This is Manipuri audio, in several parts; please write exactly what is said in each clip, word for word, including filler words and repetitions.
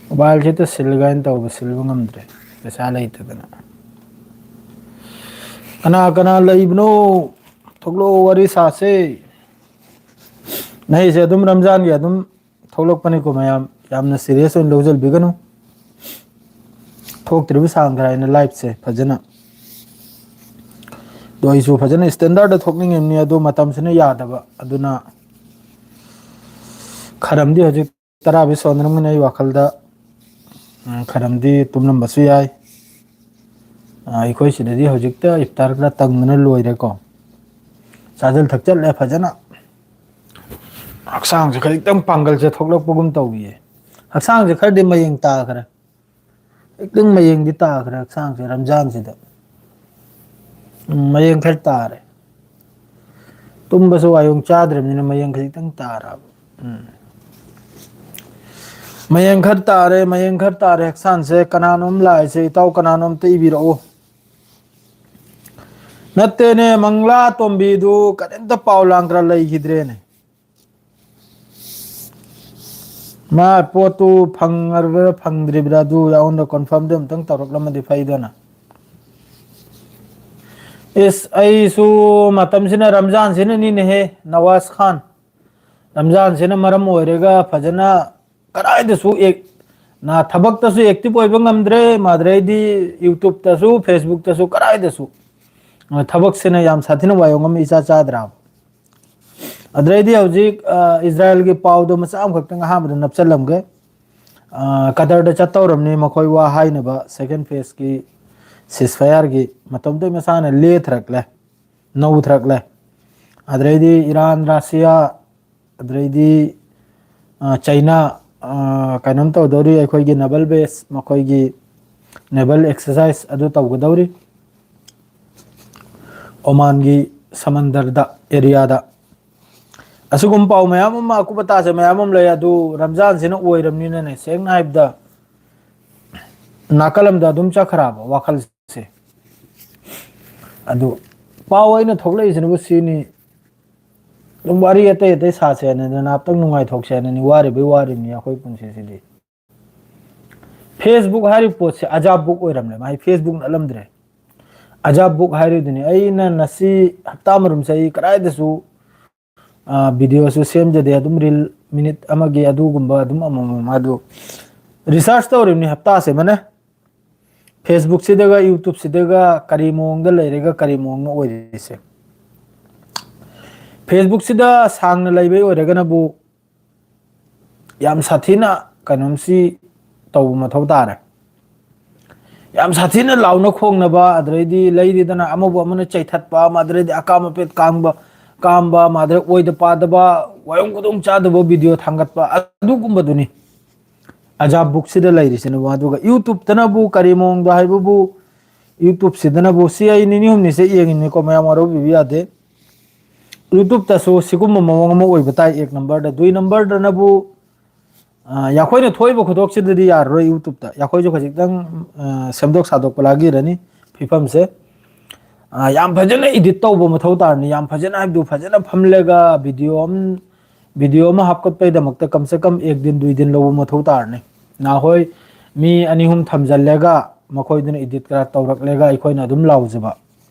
ꯃꯣꯕꯥꯏꯜꯁꯦ ꯍꯦꯛꯇ ꯁꯤꯜ ꯀꯥꯏꯅ ꯇꯧꯕ, ꯁꯤꯜꯕ ꯉꯝꯗ꯭ꯔꯦ, ꯄꯩꯁꯥ ꯂꯩꯇꯗꯅ꯫ ꯀꯅꯥ ꯀꯅꯥ ꯂꯩꯕꯅꯣ? ꯊꯣꯛꯂꯛꯑꯣ, ꯋꯥꯔꯤ ꯁꯥꯁꯦ꯫ ꯅꯍꯩꯁꯦ ꯑꯗꯨꯝ ꯔꯝꯖꯥꯟꯒꯤ ꯑꯗꯨꯝ ꯊꯣꯛꯂꯛꯄꯅꯤꯀꯣ ꯃꯌꯥꯝ, ꯌꯥꯝꯅ ꯁꯤꯔꯤꯌꯁ ꯑꯣꯏꯅ ꯂꯧꯁꯤꯟꯕꯤꯒꯅꯨ꯫ ꯊꯣꯛꯇ꯭ꯔꯤꯕ ꯁꯥꯡꯈ꯭ꯔꯦ ꯍꯥꯏꯅ ꯂꯥꯏꯐꯁꯦ ꯐꯖꯅ꯫ ꯑꯗꯣ ꯑꯩꯁꯨ ꯐꯖꯅ ꯏꯁꯇꯦꯟꯗꯔꯗ ꯊꯣꯛꯅꯤꯡꯉꯤꯕꯅꯤ, ꯑꯗꯣ ꯃꯇꯝꯁꯤꯅ ꯌꯥꯗꯕ꯫ ꯑꯗꯨꯅ ꯈꯔꯝꯗꯤ ꯍꯧꯖꯤꯛ ꯇꯔꯥꯕꯨ ꯁꯣꯟꯅꯔꯝꯒꯅꯤ ꯑꯩ ꯋꯥꯈꯜꯗ꯫ ꯎꯝ, ꯈꯔꯝꯗꯤ ꯇꯨꯝꯂꯝꯕꯁꯨ ꯌꯥꯏ꯫ ꯑ, ꯑꯩꯈꯣꯏ ꯁꯤꯗꯗꯤ ꯍꯧꯖꯤꯛꯇ ꯏꯐꯇꯥꯔ ꯈꯔ ꯇꯪꯗꯅ ꯂꯣꯏꯔꯦꯀꯣ꯫ ꯆꯥꯁꯤꯜ ꯊꯛꯆꯜꯂꯦ ꯐꯖꯅ꯫ ꯍꯛꯆꯥꯡꯁꯦ ꯈꯖꯤꯛꯇꯪ ꯄꯥꯡꯒꯜꯁꯦ ꯊꯣꯛꯂꯛꯄꯒꯨꯝ ꯇꯧꯕꯤꯌꯦ꯫ ꯍꯛꯆꯥꯡꯁꯦ ꯈꯔꯗꯤ ꯃꯌꯦꯡ ꯇꯥꯈ꯭ꯔꯦ꯫ ꯈꯖꯤꯛꯇꯪ ꯃꯌꯦꯡꯗꯤ ꯇꯥꯈ꯭ꯔꯦ ꯍꯛꯆꯥꯡꯁꯦ ꯔꯝꯖꯥꯟꯁꯤꯗ꯫ ꯎꯝ, ꯃꯌꯦꯡ ꯈꯔ ꯇꯥꯔꯦ꯫ ꯇꯨꯝꯕꯁꯨ ꯋꯥꯌꯣꯡ ꯆꯥꯗ꯭ꯔꯕꯅꯤꯅ ꯃꯌꯦꯡ ꯈꯖꯤꯛꯇꯪ ꯇꯥꯔꯕ꯫ ꯎꯝ꯫ ꯃꯌꯦꯡ ꯈꯔ ꯇꯥꯔꯦ, ꯃꯌꯦꯡ ꯈꯔ ꯇꯥꯔꯦ ꯍꯛꯆꯥꯡꯁꯦ꯫ ꯀꯅꯥꯅꯣꯝ ꯂꯥꯛꯏꯁꯦ, ꯏꯇꯥꯎ, ꯀꯅꯥꯅꯣꯝꯇ ꯏꯕꯤꯔꯛꯑꯣ꯫ ꯅꯠꯇꯦꯅꯦ, ꯃꯪꯂꯥ ꯇꯣꯝꯕꯤꯗꯨ ꯀꯔꯤꯝꯇ ꯄꯥꯎ ꯂꯥꯡ ꯈꯔ ꯂꯩꯈꯤꯗ꯭ꯔꯦꯅꯦ꯫ ꯃꯥ ꯄꯣꯠꯇꯨ ꯐꯪꯉꯕ꯭ꯔꯥ ꯐꯪꯗ꯭ꯔꯤꯕ꯭ꯔꯥ ꯑꯗꯨ ꯑꯩꯉꯣꯟꯗ ꯀꯣꯟꯐꯥꯔꯝꯗꯨ ꯑꯝꯇꯪ ꯇꯧꯔꯛꯂꯝꯃꯗꯤ ꯐꯩꯗꯅ꯫ ꯏꯁ, ꯑꯩꯁꯨ ꯃꯇꯝꯁꯤꯅ ꯔꯝꯖꯥꯟꯁꯤꯅꯅꯤꯅꯦꯍꯦ, ꯅꯋꯥꯖ ꯈꯥꯟ꯫ ꯔꯝꯖꯥꯟꯁꯤꯅ ꯃꯔꯝ ꯑꯣꯏꯔꯒ ꯐꯖꯅ ꯀꯗꯥꯏꯗꯁꯨ ꯑꯦꯛ-, ꯅ ꯊꯕꯛꯇꯁꯨ ꯑꯦꯛꯇꯤꯚ ꯑꯣꯏꯕ ꯉꯝꯗ꯭ꯔꯦ, ꯃꯥꯗ꯭ꯔꯩꯗꯤ YouTube-ꯇꯁꯨ, Facebook-ꯇꯁꯨ, ꯀꯗꯥꯏꯗꯁꯨ꯫ ꯑ, ꯊꯕꯛꯁꯤꯅ ꯌꯥꯝ ꯁꯥꯊꯤꯅ ꯋꯥꯌꯣꯡ ꯑꯃ ꯏꯆꯥ ꯆꯥꯗ꯭ꯔꯥ? ꯑꯗꯨꯗꯩꯗꯤ ꯍꯧꯖꯤꯛ, ꯑ, ꯏꯖꯔꯥꯌꯦꯜꯒꯤ ꯄꯥꯎꯗꯣ ꯃꯆꯥ ꯑꯃꯈꯛꯇꯪ ꯑꯍꯥꯟꯕꯗ ꯅꯞꯁꯜꯂꯝꯒꯦ꯫ ꯑ, ꯀꯇꯔꯗ ꯆꯠꯇꯧꯔꯕꯅꯤ ꯃꯈꯣꯏ ꯋꯥ ꯍꯥꯏꯅꯕ second phase-ꯀꯤ ceasefire-ꯒꯤ꯫ ꯃꯇꯣꯝꯇ ꯃꯁꯥꯅ ꯂꯦꯊꯔꯛꯂꯦ, ꯅꯧꯊꯔꯛꯂꯦ꯫ ꯑꯗꯨꯗꯩꯗꯤ ꯏꯔꯥꯟ, ꯔꯁꯤꯌꯥ, ꯑꯗꯨꯗꯩꯗꯤ, ꯑ, ꯆꯩꯅꯥ, ꯑ, ꯀꯩꯅꯣꯝ ꯇꯧꯗꯧꯔꯤ, ꯑꯩꯈꯣꯏꯒꯤ naval base, ꯃꯈꯣꯏꯒꯤ naval exercise ꯑꯗꯨ ꯇꯧꯒꯗꯧꯔꯤ꯫ ꯑꯣꯃꯥꯟꯒꯤ ꯁꯃꯟꯗꯔꯗ, area-ꯗ꯫ ꯑꯁꯤꯒꯨꯝꯕ ꯄꯥꯎ ꯃꯌꯥꯝ ꯑꯃ, ꯑꯀꯨꯞ ꯑꯇꯥꯁꯦ ꯃꯌꯥꯝ ꯑꯃ ꯂꯩ꯫ ꯑꯗꯨ ꯔꯝꯖꯥꯟꯁꯤꯅ ꯑꯣꯏꯔꯕꯅꯤꯅꯅꯦ, ꯁꯦꯡꯅ ꯍꯥꯏꯕꯗ ꯅꯥꯀꯜ ꯑꯃꯗ ꯑꯗꯨꯝ ꯆꯠꯈ꯭ꯔꯕ ꯋꯥꯈꯜꯁꯦ꯫ ꯑꯗꯨ ꯄꯥꯎ ꯑꯩꯅ ꯊꯣꯛꯂꯛꯏꯁꯤꯅꯕꯨ ꯁꯤꯅꯤ, ꯑꯗꯨꯝ ꯋꯥꯔꯤ ꯑꯇꯩ ꯑꯇꯩ ꯁꯥꯁꯦꯅ, ꯉꯥꯏꯍꯥꯛꯇꯪ ꯅꯨꯡꯉꯥꯏꯊꯣꯛꯁꯦꯅꯅꯤ꯫ ꯋꯥꯔꯤꯕꯩ ꯋꯥꯔꯤꯕꯅꯤ ꯑꯩꯈꯣꯏ ꯄꯨꯟꯁꯤꯁꯤꯗꯤ꯫ Facebook ꯍꯥꯏꯔꯤꯕ ꯄꯣꯠꯁꯦ ꯑꯖꯥꯕ ꯕꯨꯛ ꯑꯣꯏꯔꯝꯂꯦ, ꯃꯥꯏ Facebook ꯅꯠꯂꯝꯗ꯭ꯔꯦ꯫ ꯑꯖꯥꯕ ꯕꯨꯛ ꯍꯥꯏꯔꯤꯗꯨꯅꯤ꯫ ꯑꯩꯅ ꯉꯁꯤ ꯍꯞꯇꯥ ꯑꯃꯔꯣꯝꯁꯦ ꯑꯩ ꯀꯗꯥꯏꯗꯁꯨ, ꯑ, ꯚꯤꯗꯤꯑꯣꯁꯨ ꯁꯦꯝꯖꯗꯦ, ꯑꯗꯨꯝ ꯔꯤꯜ ꯃꯤꯅꯤꯠ ꯑꯃꯒꯤ ꯑꯗꯨꯒꯨꯝꯕ ꯑꯗꯨꯝ ꯑꯃꯃꯝ ꯑꯗꯨ ꯔꯤꯁꯔꯁ ꯇꯧꯔꯤꯕꯅꯤ ꯍꯞꯇꯥꯁꯦ ꯑꯃꯅ꯫ Facebook ꯁꯤꯗꯒ YouTube ꯁꯤꯗꯒ ꯀꯔꯤ ꯃꯑꯣꯡꯗ ꯂꯩꯔꯒ ꯀꯔꯤ ꯃꯑꯣꯡꯅ ꯑꯣꯏꯔꯤꯁꯦ꯫ Facebook ꯁꯤꯗ ꯁꯥꯡꯅ ꯂꯩꯕꯩ ꯑꯣꯏꯔꯒꯅꯕꯨ ꯌꯥꯝ ꯁꯥꯊꯤꯅ ꯀꯩꯅꯣꯝꯁꯤ ꯇꯧꯕ ꯃꯊꯧ ꯇꯥꯔꯦ꯫ ꯌꯥꯝ ꯁꯥꯊꯤꯅ ꯂꯥꯎꯅ ꯈꯣꯡꯅꯕ, ꯑꯗꯨꯗꯩꯗꯤ ꯂꯩꯔꯤꯗꯅ ꯑꯃꯕꯨ ꯑꯃꯅ ꯆꯩꯊꯠꯄ ꯑꯃ, ꯑꯗꯨꯗꯩꯗꯤ ꯑꯀꯥꯝ ꯑꯄꯦꯠ ꯀꯥꯡꯕ, ꯀꯥꯝꯕ ꯑꯃ, ꯑꯗꯨꯗꯩ ꯑꯣꯏꯗ ꯄꯥꯗꯕ ꯋꯥꯌꯣꯡ ꯈꯨꯗꯣꯡ ꯆꯥꯗꯕ ꯚꯤꯗꯤꯑꯣ ꯊꯥꯡꯒꯠꯄ, ꯑꯗꯨꯒꯨꯝꯕꯗꯨꯅꯤ ꯑꯖꯥꯕ ꯕꯨꯛꯁꯤꯗ ꯂꯩꯔꯤꯁꯤꯅꯕꯨ꯫ ꯑꯗꯨꯒ YouTube ꯇꯅꯕꯨ ꯀꯔꯤ ꯃꯑꯣꯡꯗ ꯍꯥꯏꯕꯕꯨ, YouTube ꯁꯤꯗꯅꯕꯨ ꯁꯤ ꯑꯩ ꯅꯤꯅꯤ ꯍꯨꯝꯅꯤꯁꯦ ꯌꯦꯡꯉꯤꯅꯤꯀꯣ, ꯃꯌꯥꯝ ꯋꯥꯔꯧꯕꯤꯕ ꯌꯥꯗꯦ꯫ YouTube ꯇꯁꯨ ꯁꯤꯒꯨꯝꯕ ꯃꯑꯣꯡ ꯑꯃ ꯑꯣꯏꯕ ꯇꯥꯏ꯫ ꯑꯦꯛ ꯅꯝꯕꯔꯗ, ꯗꯨꯏ ꯅꯝꯕꯔꯗꯅꯕꯨ, ꯑ, ꯑꯩꯈꯣꯏꯅ ꯊꯣꯛꯏꯕ ꯈꯨꯗꯣꯛꯁꯤꯗꯗꯤ ꯌꯥꯔꯔꯣꯏ YouTube ꯇ꯫ ꯑꯩꯈꯣꯏꯁꯨ ꯈꯖꯤꯛꯇꯪ, ꯑ, ꯁꯦꯝꯗꯣꯛ ꯁꯥꯗꯣꯛꯄ ꯂꯥꯒꯤꯔꯅꯤ ꯐꯤꯕꯝꯁꯦ꯫ ꯑ, ꯌꯥꯝ ꯐꯖꯅ ꯏꯗꯤꯠ ꯇꯧꯕ ꯃꯊꯧ ꯇꯥꯔꯅꯤ꯫ ꯌꯥꯝ ꯐꯖꯅ ꯍꯥꯏꯕꯗꯨ ꯐꯖꯅ ꯐꯝꯂꯒ ꯚꯤꯗꯤꯑꯣ ꯑꯃ, ꯚꯤꯗꯤꯑꯣ ꯑꯃ ꯍꯥꯞꯀꯠꯄꯩꯗꯃꯛꯇ ꯀꯝꯁꯦ ꯀꯝ ꯑꯦꯛ ꯗꯤꯟ ꯗꯨꯏ ꯗꯤꯟ ꯂꯧꯕ ꯃꯊꯧ ꯇꯥꯔꯅꯤ꯫ ꯅꯍꯥꯟꯈꯣꯏ ꯃꯤ ꯑꯅꯤ ꯑꯍꯨꯝ ꯊꯝꯖꯜꯂꯒ ꯃꯈꯣꯏꯗꯨꯅ ꯏꯗꯤꯠ ꯈꯔ ꯇꯧꯔꯛꯂꯒ ꯑꯩꯈꯣꯏꯅ ꯑꯗꯨꯝ ꯂꯥꯎꯖꯕ,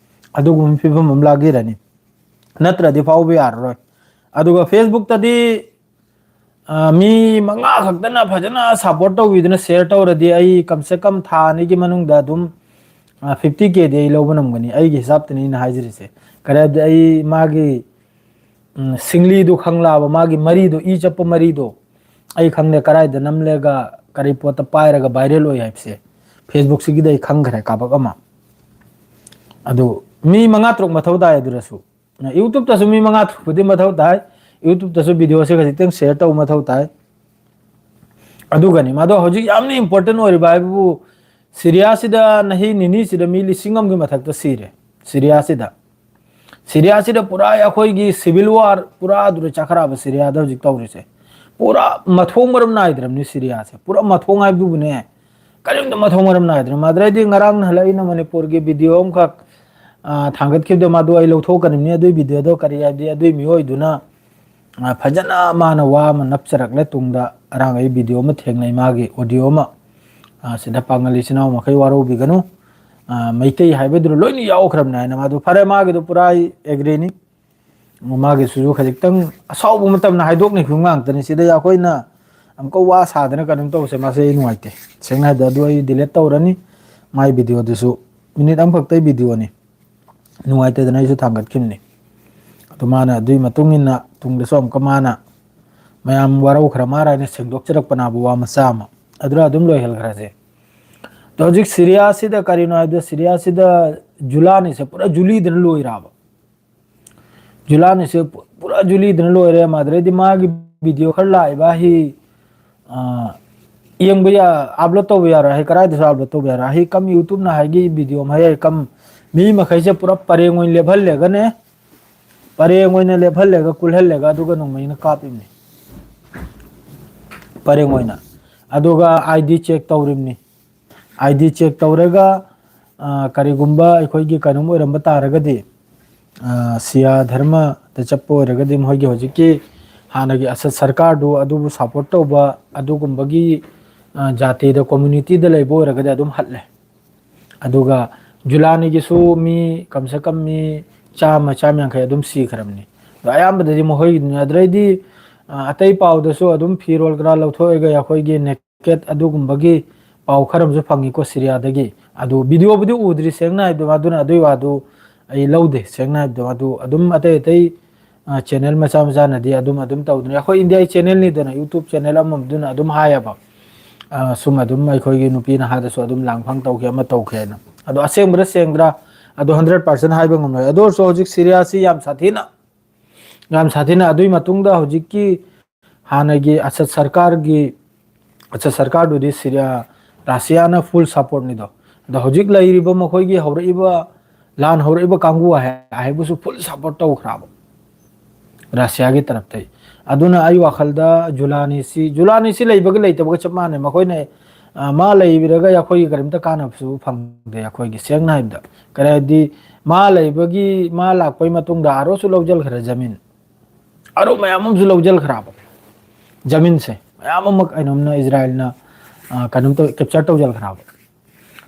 ꯑꯗꯨꯒꯨꯝꯕ ꯐꯤꯕꯝ ꯑꯃ ꯂꯥꯒꯤꯔꯅꯤ꯫ ꯅꯠꯇ꯭ꯔꯗꯤ ꯐꯥꯎꯕ ꯌꯥꯔꯔꯣꯏ꯫ ꯑꯗꯨꯒ Facebook ꯇꯗꯤ, ꯑ, ꯃꯤ ꯃꯉꯥ ꯈꯛꯇꯅ ꯐꯖꯅ ꯁꯞꯄꯣꯔꯠ ꯇꯧꯕꯤꯗꯨꯅ ꯁꯤꯌꯔ ꯇꯧꯔꯗꯤ ꯑꯩ ꯀꯝꯁꯦ ꯀꯝ ꯊꯥ ꯑꯅꯤꯒꯤ ꯃꯅꯨꯡꯗ ꯑꯗꯨꯝ, ꯑ, ꯐꯤꯐꯇꯤ ꯀꯦꯗꯤ ꯑꯩ ꯂꯧꯕ ꯉꯝꯒꯅꯤ꯫ ꯑꯩꯒꯤ ꯍꯤꯁꯥꯞꯇꯅꯤ ꯑꯩꯅ ꯍꯥꯏꯖꯔꯤꯁꯦ꯫ ꯀꯔꯤ ꯍꯥꯏꯕꯗꯤ ꯑꯩ ꯃꯥꯒꯤ, ꯎꯝ, ꯁꯤꯡꯂꯤꯗꯨ ꯈꯪꯂꯛꯑꯕ, ꯃꯥꯒꯤ ꯃꯔꯤꯗꯣ, ꯏ ꯆꯠꯄ ꯃꯔꯤꯗꯣ ꯑꯩ ꯈꯪꯂꯦ, ꯀꯗꯥꯏꯗ ꯅꯝꯂꯒ ꯀꯔꯤ ꯄꯣꯠꯇ ꯄꯥꯏꯔꯒ ꯚꯥꯏꯔꯦꯜ ꯑꯣꯏ ꯍꯥꯏꯕꯁꯦ꯫ Facebook ꯁꯤꯒꯤꯗꯤ ꯑꯩ ꯈꯪꯈ꯭ꯔꯦ ꯀꯥꯕꯛ ꯑꯃ꯫ ꯑꯗꯨ ꯃꯤ ꯃꯉꯥ ꯇꯔꯨꯛ ꯃꯊꯧ ꯇꯥꯏ ꯑꯗꯨꯗꯁꯨ꯫ YouTube ꯇꯁꯨ ꯃꯤ ꯃꯉꯥ ꯇꯔꯨꯛꯄꯨꯗꯤ ꯃꯊꯧ ꯇꯥꯏ꯫ YouTube ꯇꯁꯨ ꯚꯤꯗꯤꯑꯣꯁꯦ ꯈꯖꯤꯛꯇꯪ ꯁꯤꯌꯔ ꯇꯧꯕ ꯃꯊꯧ ꯇꯥꯏ꯫ ꯑꯗꯨꯒꯅꯤ, ꯃꯥꯗꯣ ꯍꯧꯖꯤꯛ ꯌꯥꯝꯅ ꯏꯝꯄꯣꯔꯇꯦꯟ ꯑꯣꯏꯔꯤꯕ ꯍꯥꯏꯕꯕꯨ, ꯁꯤꯔꯤꯌꯥꯁꯤꯗ ꯅꯍꯤ ꯅꯤꯅꯤꯁꯤꯗ ꯃꯤ ꯂꯤꯁꯤꯡ ꯑꯃꯒꯤ ꯃꯊꯛꯇ ꯁꯤꯔꯦ꯫ ꯁꯤꯔꯤꯌꯥꯁꯤꯗ, ꯁꯤꯔꯤꯌꯥꯁꯤꯗ ꯄꯨꯔꯥ ꯑꯩꯈꯣꯏꯒꯤ ꯁꯤꯚꯤꯜ ꯋꯥꯔ ꯄꯨꯔꯥ ꯑꯗꯨꯗ ꯆꯠꯈ꯭ꯔꯕ ꯁꯤꯔꯤꯌꯥꯗ ꯍꯧꯖꯤꯛ ꯇꯧꯔꯤꯁꯦ꯫ ꯄꯨꯔꯥ ꯃꯊꯣꯡ ꯃꯔꯝ ꯅꯥꯏꯗ꯭ꯔꯕꯅꯤ ꯁꯤꯔꯤꯌꯥꯁꯦ꯫ ꯄꯨꯔꯥ ꯃꯊꯣꯡ ꯍꯥꯏꯕꯗꯨꯕꯨꯅꯦ, ꯀꯔꯤꯝꯇ ꯃꯊꯣꯡ ꯃꯔꯝ ꯅꯥꯏꯗ꯭ꯔꯦ꯫ ꯃꯥꯗ꯭ꯔꯩꯗꯤ ꯉꯔꯥꯡ ꯍꯜꯂꯛꯏꯅ ꯃꯅꯤꯄꯨꯔꯒꯤ ꯚꯤꯗꯤꯑꯣ ꯑꯃꯈꯛ, ꯑ, ꯊꯥꯡꯒꯠꯈꯤꯕꯗꯣ, ꯃꯥꯗꯣ ꯑꯩ ꯂꯧꯊꯣꯛꯀꯅꯤꯕꯅꯤ꯫ ꯑꯗꯨꯏ ꯚꯤꯗꯤꯑꯣꯗꯣ ꯀꯔꯤ ꯍꯥꯏꯕꯗꯤ, ꯑꯗꯨꯏ ꯃꯤꯑꯣꯏꯗꯨꯅ, ꯑ, ꯐꯖꯅ ꯃꯥꯅ ꯋꯥ ꯑꯃ ꯅꯞꯆꯔꯛꯂꯦ ꯇꯨꯡꯗ꯫ ꯑꯔꯥꯡ ꯑꯩ ꯚꯤꯗꯤꯑꯣ ꯑꯃ ꯊꯦꯡꯅꯩ, ꯃꯥꯒꯤ ꯑꯣꯗꯤꯑꯣ ꯑꯃ꯫ ꯑ, ꯁꯤꯗ ꯄꯥꯡꯒꯜ ꯏꯆꯤꯟ ꯏꯅꯥꯎ ꯃꯈꯩ ꯋꯥꯔꯧꯕꯤꯒꯅꯨ꯫ ꯑ, ꯃꯩꯇꯩ ꯍꯥꯏꯕꯗꯨꯗ ꯂꯣꯏꯅ ꯌꯥꯎꯈ꯭ꯔꯕꯅꯦ ꯍꯥꯏꯅ ꯃꯥꯗꯨ꯫ ꯐꯔꯦ, ꯃꯥꯒꯤꯗꯨ ꯄꯨꯔꯥ ꯑꯩ ꯑꯦꯒ꯭ꯔꯤꯅꯤ꯫ ꯃꯥꯒꯤꯁꯨ ꯈꯖꯤꯛꯇꯪ ꯑꯁꯥꯎꯕ ꯃꯇꯝꯗ ꯍꯥꯏꯗꯣꯛꯅꯤꯡꯕ ꯉꯥꯛꯇꯅꯤ꯫ ꯁꯤꯗ ꯑꯩꯈꯣꯏꯅ ꯑꯃꯨꯛꯀ ꯋꯥ ꯁꯥꯗꯅ ꯀꯩꯅꯣꯝ ꯇꯧꯕꯁꯦ, ꯃꯥꯁꯦ ꯑꯩ ꯅꯨꯡꯉꯥꯏꯇꯦ꯫ ꯁꯦꯡꯅ ꯍꯥꯏꯕꯗ ꯑꯗꯨ ꯑꯩ ꯗꯤꯂꯦꯠ ꯇꯧꯔꯅꯤ꯫ ꯃꯥꯏ ꯚꯤꯗꯤꯑꯣꯗꯨꯁꯨ ꯃꯤꯅꯤꯠ ꯑꯃꯈꯛꯇꯩ ꯚꯤꯗꯤꯑꯣꯅꯤ꯫ ꯅꯨꯡꯉꯥꯏꯇꯗꯅ ꯑꯩꯁꯨ ꯊꯥꯡꯒꯠꯈꯤꯕꯅꯤ꯫ ꯑꯗꯨ ꯃꯥꯅ ꯑꯗꯨꯒꯤ ꯃꯇꯨꯡ ꯏꯟꯅ ꯇꯨꯡꯗꯁꯨ ꯑꯃꯨꯛꯀ ꯃꯥꯅ ꯃꯌꯥꯝ ꯋꯥꯔꯧꯈ꯭ꯔ ꯃꯥꯔ ꯍꯥꯏꯅ ꯁꯦꯡꯗꯣꯛꯆꯔꯛꯄꯅꯕꯨ ꯋꯥ ꯃꯆꯥ ꯑꯃ꯫ ꯑꯗꯨꯅ ꯑꯗꯨꯝ ꯂꯣꯏꯍꯟꯈ꯭ꯔꯁꯦ꯫ ꯑꯗꯣ ꯍꯧꯖꯤꯛ ꯁꯤꯔꯤꯌꯥꯁꯤꯗ ꯀꯔꯤꯅꯣ ꯍꯥꯏꯕꯗ, ꯁꯤꯔꯤꯌꯥꯁꯤꯗ ꯖꯨꯂꯥꯅꯤꯁꯦ ꯄꯨꯔꯥ ꯖꯨꯂꯤꯗꯅ ꯂꯣꯏꯔꯕ꯫ ꯖꯨꯂꯥꯅꯤꯁꯦ ꯄꯨ-, ꯄꯨꯔꯥ ꯖꯨꯂꯤꯗꯅ ꯂꯣꯏꯔꯦ꯫ ꯃꯥꯗꯨꯗꯩꯗꯤ ꯃꯥꯒꯤ ꯚꯤꯗꯤꯑꯣ ꯈꯔ ꯂꯥꯛꯏꯕ ꯍꯤ, ꯑ, ꯌꯦꯡꯕ ꯌꯥ-, ꯑꯞꯂꯣꯗ ꯇꯧꯕ ꯌꯥꯔꯣꯏ ꯍꯥꯏ, ꯀꯗꯥꯏꯗꯁꯨ ꯑꯞꯂꯣꯗ ꯇꯧꯕ ꯌꯥꯔꯣꯏ ꯍꯥꯏ, ꯀꯝ YouTubeꯅ ꯍꯥꯏꯒꯤ ꯚꯤꯗꯤꯑꯣ ꯑꯃ ꯍꯥꯏ, ꯀꯝ ꯃꯤ ꯃꯈꯩꯁꯦ ꯄꯨꯔꯥ ꯄꯔꯦꯡ ꯑꯣꯏꯅ ꯂꯦꯞꯍꯜꯂꯦꯒꯅꯦ, ꯄꯔꯦꯡ ꯑꯣꯏꯅ ꯂꯦꯞꯍꯜꯂꯦꯒ ꯀꯨꯜꯍꯜꯂꯦꯒ ꯑꯗꯨꯒ ꯅꯣꯡꯃꯩꯅ ꯀꯥꯞꯄꯤꯕꯅꯤ ꯄꯔꯦꯡ ꯑꯣꯏꯅ꯫ ꯑꯗꯨꯒ ID check ꯇꯧꯔꯤꯕꯅꯤ꯫ ID check ꯇꯧꯔꯒ, ꯑ, ꯀꯔꯤꯒꯨꯝꯕ ꯑꯩꯈꯣꯏꯒꯤ ꯀꯩꯅꯣꯝ ꯑꯣꯏꯔꯝꯕ ꯇꯥꯔꯒꯗꯤ, ꯑ, ꯁꯤꯌꯥ ꯙꯔꯃꯗ ꯆꯠꯄ ꯑꯣꯏꯔꯒꯗꯤ ꯃꯈꯣꯏꯒꯤ ꯍꯧꯖꯤꯛꯀꯤ ꯍꯥꯟꯅꯒꯤ ꯑꯁꯠ ꯁꯔꯀꯥꯔꯗꯨ ꯑꯗꯨꯕꯨ support ꯇꯧꯕ ꯑꯗꯨꯒꯨꯝꯕꯒꯤ, ꯑ, ꯖꯥꯇꯤꯗ, communityꯗ ꯂꯩꯕ ꯑꯣꯏꯔꯒꯗꯤ ꯑꯗꯨꯝ ꯍꯠꯂꯦ꯫ ꯑꯗꯨꯒ ꯖꯨꯂꯥꯅꯤꯒꯤꯁꯨ ꯃꯤ ꯀꯝꯁꯦ ꯀꯝ ꯃꯤ ꯆꯥꯝꯃ, ꯆꯥꯝꯃ ꯌꯥꯡꯈꯩ ꯑꯗꯨꯝ ꯁꯤꯈ꯭ꯔꯕꯅꯤ꯫ ꯑꯗꯣ ꯑꯌꯥꯝꯕꯗꯗꯤ ꯃꯈꯣꯏꯒꯤꯗꯨꯅꯤ꯫ ꯑꯗꯨꯗꯩꯗꯤ, ꯑ, ꯑꯇꯩ ꯄꯥꯎꯗꯁꯨ ꯑꯗꯨꯝ ꯐꯤꯔꯣꯜ ꯈꯔ ꯂꯧꯊꯣꯛꯑꯒ ꯑꯩꯈꯣꯏꯒꯤ ꯅꯦꯀꯦꯠ ꯑꯗꯨꯒꯨꯝꯕꯒꯤ ꯄꯥꯎ ꯈꯔ ꯑꯃꯁꯨ ꯐꯪꯉꯤꯀꯣ ꯁꯤꯔꯤꯌꯥꯗꯒꯤ꯫ ꯑꯗꯨ ꯚꯤꯗꯤꯑꯣꯕꯨꯗꯤ ꯎꯗ꯭ꯔꯤ ꯁꯦꯡꯅ ꯍꯥꯏꯕꯗꯣ, ꯑꯗꯨꯅ ꯑꯗꯨꯒꯤ ꯋꯥꯗꯨ ꯑꯩ ꯂꯧꯗꯦ ꯁꯦꯡꯅ ꯍꯥꯏꯕꯗꯣ꯫ ꯑꯗꯨ ꯑꯗꯨꯝ ꯑꯇꯩ ꯑꯇꯩ, ꯑ, ꯆꯦꯅꯦꯜ ꯃꯆꯥ ꯃꯆꯥꯅꯗꯤ ꯑꯗꯨꯝ, ꯑꯗꯨꯝ ꯇꯧꯗꯅ, ꯑꯩꯈꯣꯏ ꯏꯟꯗꯤꯌꯥꯒꯤ ꯆꯦꯅꯦꯜꯅꯤꯗꯅ, YouTube ꯆꯦꯅꯦꯜ ꯑꯃꯗꯨꯅ ꯑꯗꯨꯝ ꯍꯥꯏꯌꯦꯕ꯫ ꯑ, ꯁꯨꯝ ꯑꯗꯨꯝ ꯑꯩꯈꯣꯏꯒꯤ ꯅꯨꯄꯤ ꯅꯍꯥꯗꯁꯨ ꯑꯗꯨꯝ ꯂꯥꯡꯐꯥꯡ ꯇꯧꯈꯤ, ꯑꯃ ꯇꯧꯈꯤ ꯍꯥꯏꯅ꯫ ꯑꯗꯣ ꯑꯁꯦꯡꯕ꯭ꯔꯥ ꯁꯦꯡꯗ꯭ꯔꯥ? ꯑꯗꯣ hundred percent ꯍꯥꯏꯕ ꯉꯝꯂꯣꯏ꯫ ꯑꯗꯨ ꯑꯣꯏꯔꯁꯨ ꯍꯧꯖꯤꯛ ꯁꯤꯔꯤꯌꯥꯁꯤ ꯌꯥꯝ ꯁꯥꯊꯤꯅ, ꯌꯥꯝ ꯁꯥꯊꯤꯅ, ꯑꯗꯨꯒꯤ ꯃꯇꯨꯡꯗ ꯍꯧꯖꯤꯛꯀꯤ ꯍꯥꯟꯅꯒꯤ ꯑꯁꯠ ꯁꯔꯀꯥꯔꯒꯤ, ꯑꯁꯠ ꯁꯔꯀꯥꯔꯗꯨꯗꯤ ꯁꯤꯔꯤꯌꯥ, ꯔꯁꯤꯌꯥꯅ full supportꯅꯤꯗꯣ꯫ ꯑꯗꯣ ꯍꯧꯖꯤꯛ ꯂꯩꯔꯤꯕ ꯃꯈꯣꯏꯒꯤ ꯍꯧꯔꯛꯏꯕ, ꯂꯥꯟ ꯍꯧꯔꯛꯏꯕ ꯀꯥꯡꯕꯨ ꯍꯥꯏ-, ꯍꯥꯏꯕꯨꯁꯨ full support ꯇꯧꯈ꯭ꯔꯕ ꯔꯁꯤꯌꯥꯒꯤ ꯇꯔꯞꯇꯩ꯫ ꯑꯗꯨꯅ ꯑꯩ ꯋꯥꯈꯜꯗ ꯖꯨꯂꯥꯅꯤꯁꯤ, ꯖꯨꯂꯥꯅꯤꯁꯤ ꯂꯩꯕꯒ ꯂꯩꯇꯕꯒ ꯆꯞ ꯃꯥꯟꯅꯩ꯫ ꯃꯈꯣꯏꯅ, ꯑ, ꯃꯥ ꯂꯩꯕꯤꯔꯒ ꯑꯩꯈꯣꯏꯒꯤ ꯀꯔꯤꯝꯇ ꯀꯥꯟꯅꯕꯁꯨ ꯐꯪꯗꯦ ꯑꯩꯈꯣꯏꯒꯤ, ꯁꯦꯡꯅ ꯍꯥꯏꯕꯗ꯫ ꯀꯔꯤ ꯍꯥꯏꯗꯤ, ꯃꯥ ꯂꯩꯕꯒꯤ, ꯃꯥ ꯂꯥꯛꯄꯒꯤ ꯃꯇꯨꯡꯗ ꯑꯥꯔꯣꯁꯨ ꯂꯧꯁꯤꯟꯈ꯭ꯔꯦ ꯖꯃꯤꯟ꯫ ꯑꯥꯔꯣ ꯃꯌꯥꯝ ꯑꯃꯁꯨ ꯂꯧꯁꯤꯟꯈ꯭ꯔꯕ ꯖꯃꯤꯟꯁꯦ꯫ ꯃꯌꯥꯝ ꯑꯃ ꯀꯩꯅꯣꯝꯅ ꯏꯖꯔꯥꯏꯜꯅ, ꯑ, ꯀꯩꯅꯣꯝ ꯇꯧ, ꯀꯦꯞꯆꯔ ꯇꯧꯁꯤꯟꯈ꯭ꯔꯕ꯫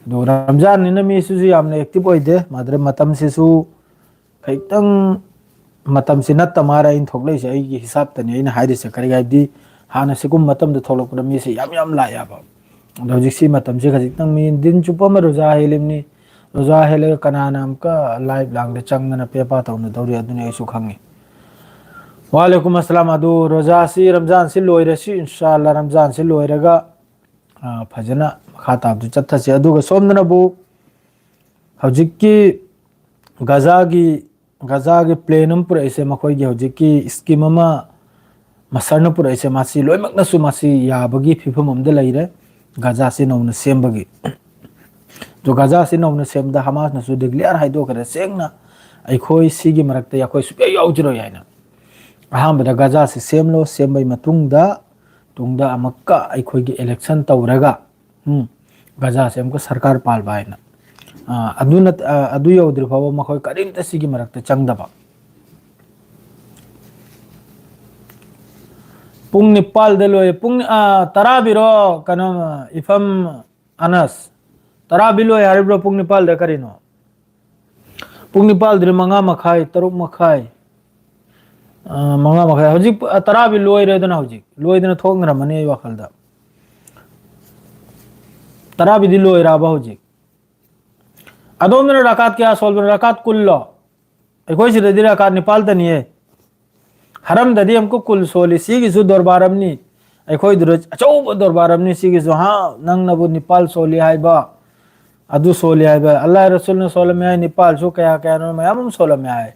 ꯑꯗꯣ ꯔꯝꯖꯥꯟꯅꯤꯅ ꯃꯤꯁꯤꯁꯨ ꯌꯥꯝꯅ ꯑꯦꯛꯇꯤꯚ ꯑꯣꯏꯗꯦ, ꯃꯥꯗ꯭ꯔꯦ ꯃꯇꯝꯁꯤꯁꯨ ꯈꯤꯇꯪ, ꯃꯇꯝꯁꯤ ꯅꯠꯇ ꯃꯥꯔ ꯑꯩꯅ ꯊꯣꯛꯂꯛꯏꯁꯦ, ꯑꯩꯒꯤ ꯍꯤꯁꯥꯞꯇꯅꯤ ꯑꯩꯅ ꯍꯥꯏꯔꯤꯁꯦ꯫ ꯀꯔꯤꯒꯤ ꯍꯥꯏꯕꯗꯤ ꯍꯥꯟꯅ ꯁꯤꯒꯨꯝꯕ ꯃꯇꯝꯗ ꯊꯣꯛꯂꯛꯄꯗ ꯃꯤꯁꯦ ꯌꯥꯝ ꯌꯥꯝ ꯂꯥꯛꯑꯦꯕ꯫ ꯑꯗꯣ ꯍꯧꯖꯤꯛꯁꯤ ꯃꯇꯝꯁꯤ ꯈꯖꯤꯛꯇꯪ ꯃꯤ ꯗꯤꯟ ꯆꯨꯞꯄ ꯑꯃ ꯔꯣꯖꯥ ꯍꯦꯜꯂꯤꯕꯅꯤ꯫ ꯔꯣꯖꯥ ꯍꯦꯜꯂꯒ ꯀꯅꯥꯅ ꯑꯃꯨꯛꯀ ꯂꯥꯏꯚ ꯂꯥꯡꯗ ꯆꯪꯗꯅ ꯄꯦꯄꯥ ꯇꯧꯅꯗꯧꯔꯤ, ꯑꯗꯨꯅꯤ ꯑꯩꯁꯨ ꯈꯪꯉꯤ꯫ ꯋꯥꯂꯦꯀꯨꯝ ꯑꯁꯂꯥꯝ꯫ ꯑꯗꯨ ꯔꯣꯖꯥꯁꯤ, ꯔꯝꯖꯥꯟꯁꯤ ꯂꯣꯏꯔꯁꯤ, ꯏꯟꯁꯥ ꯑꯜꯂꯥ, ꯔꯝꯖꯥꯟꯁꯤ ꯂꯣꯏꯔꯒ, ꯑ, ꯐꯖꯅ ꯃꯈꯥ ꯇꯥꯕꯗꯨ ꯆꯠꯊꯁꯤ꯫ ꯑꯗꯨꯒ ꯁꯣꯝꯗꯅꯕꯨ ꯍꯧꯖꯤꯛꯀꯤ ꯒꯖꯥꯒꯤ, ꯒꯖꯥꯒꯤ ꯄ꯭ꯂꯦꯟ ꯑꯃ ꯄꯨꯔꯛꯏꯁꯦ, ꯃꯈꯣꯏꯒꯤ ꯍꯧꯖꯤꯛꯀꯤ ꯁ꯭ꯀꯤꯝ ꯑꯃ ꯃꯁꯔꯅ ꯄꯨꯔꯛꯏꯁꯦ, ꯃꯁꯤ ꯂꯣꯏꯅꯃꯛꯅꯁꯨ ꯃꯁꯤ ꯌꯥꯕꯒꯤ ꯐꯤꯕꯝ ꯑꯃꯗ ꯂꯩꯔꯦ, ꯒꯖꯥꯁꯤ ꯅꯧꯅ ꯁꯦꯝꯕꯒꯤ꯫ ꯑꯗꯣ ꯒꯖꯥꯁꯤ ꯅꯧꯅ ꯁꯦꯝꯕꯗ ꯍꯃꯥꯁꯅꯁꯨ ꯗꯤꯀ꯭ꯂꯤꯌꯥꯔ ꯍꯥꯏꯗꯣꯛꯈ꯭ꯔꯦ ꯁꯦꯡꯅ, "ꯑꯩꯈꯣꯏ ꯁꯤꯒꯤ ꯃꯔꯛꯇ ꯑꯩꯈꯣꯏ ꯁꯨꯛꯌꯥ ꯌꯥꯎꯖꯔꯣꯏ" ꯍꯥꯏꯅ꯫ ꯑꯍꯥꯟꯕꯗ ꯒꯖꯥꯁꯤ ꯁꯦꯝꯂꯣ, ꯁꯦꯝꯕꯒꯤ ꯃꯇꯨꯡꯗ, ꯇꯨꯡꯗ ꯑꯃꯨꯛꯀ ꯑꯩꯈꯣꯏꯒꯤ ꯏꯂꯦꯛꯁꯟ ꯇꯧꯔꯒ, ꯎꯝ, ꯒꯖꯥꯁꯦ ꯑꯃꯨꯛꯀ ꯁꯔꯀꯥꯔ ꯄꯥꯜꯕ ꯍꯥꯏꯅ꯫ ꯑ, ꯑꯗꯨ ꯅꯠ-, ꯑ, ꯑꯗꯨ ꯌꯧꯗ꯭ꯔꯤ ꯐꯥꯎꯕ ꯃꯈꯣꯏ ꯀꯔꯤꯝꯇ ꯁꯤꯒꯤ ꯃꯔꯛꯇ ꯆꯪꯗꯕ꯫ ꯄꯨꯡ ꯅꯤꯄꯥꯜꯗ ꯂꯣꯏ-, ꯄꯨꯡ, ꯑ, ꯇꯔꯥꯕꯤꯔꯣ, ꯀꯩꯅꯣ, ꯏꯐꯝ ꯑꯅꯁ? ꯇꯔꯥꯕꯤ ꯂꯣꯏ ꯍꯥꯏꯔꯤꯕ꯭ꯔꯣ ꯄꯨꯡ ꯅꯤꯄꯥꯜꯗ? ꯀꯔꯤꯅꯣ? ꯄꯨꯡ ꯅꯤꯄꯥꯜꯗꯨꯗꯤ ꯃꯉꯥ ꯃꯈꯥꯏ, ꯇꯔꯨꯛ ꯃꯈꯥꯏ, ꯑ, ꯃꯉꯥ ꯃꯈꯥꯏ꯫ ꯍꯧꯖꯤꯛ, ꯑ, ꯇꯔꯥꯕꯤ ꯂꯣꯏꯔꯦꯗꯅ, ꯍꯧꯖꯤꯛ ꯂꯣꯏꯗꯅ ꯊꯣꯛꯅꯔꯝꯃꯅꯤ ꯑꯩ ꯋꯥꯈꯜꯗ꯫ ꯇꯔꯥꯕꯤꯗꯤ ꯂꯣꯏꯔꯕ ꯍꯧꯖꯤꯛ? ꯑꯗꯣꯝꯗꯅ ꯔꯀꯥꯠ ꯀꯌꯥ ꯁꯣꯜꯕꯅꯣ? ꯔꯀꯥꯠ ꯀꯨꯜꯂꯣ? ꯑꯩꯈꯣꯏ ꯁꯤꯗꯗꯤ ꯔꯀꯥꯠ ꯅꯤꯄꯥꯜꯇꯅꯤꯌꯦ꯫ ꯍꯔꯝꯗꯗꯤ ꯑꯃꯨꯛꯀ ꯀꯨꯜ ꯁꯣꯜꯂꯤ꯫ ꯁꯤꯒꯤꯁꯨ ꯗꯣꯔꯕꯥꯔ ꯑꯃꯅꯤ꯫ ꯑꯩꯈꯣꯏꯗꯨꯗ ꯑꯆꯧꯕ ꯗꯣꯔꯕꯥꯔ ꯑꯃꯅꯤ ꯁꯤꯒꯤꯁꯨ꯫ ꯍꯥ, ꯅꯪꯅꯕꯨ ꯅꯤꯄꯥꯜ ꯁꯣꯜꯂꯤ ꯍꯥꯏꯕ, ꯑꯗꯨ ꯁꯣꯜꯂꯤ ꯍꯥꯏꯕ꯫ ꯑꯜꯂꯥꯍ ꯔꯁꯨꯜꯅ ꯁꯣꯜꯂꯝꯃꯦ ꯍꯥꯏ, ꯅꯤꯄꯥꯜꯁꯨ ꯀꯌꯥ ꯀꯌꯥꯅꯣ ꯃꯌꯥꯝ ꯑꯃ ꯁꯣꯜꯂꯝꯃꯦ ꯍꯥꯏ꯫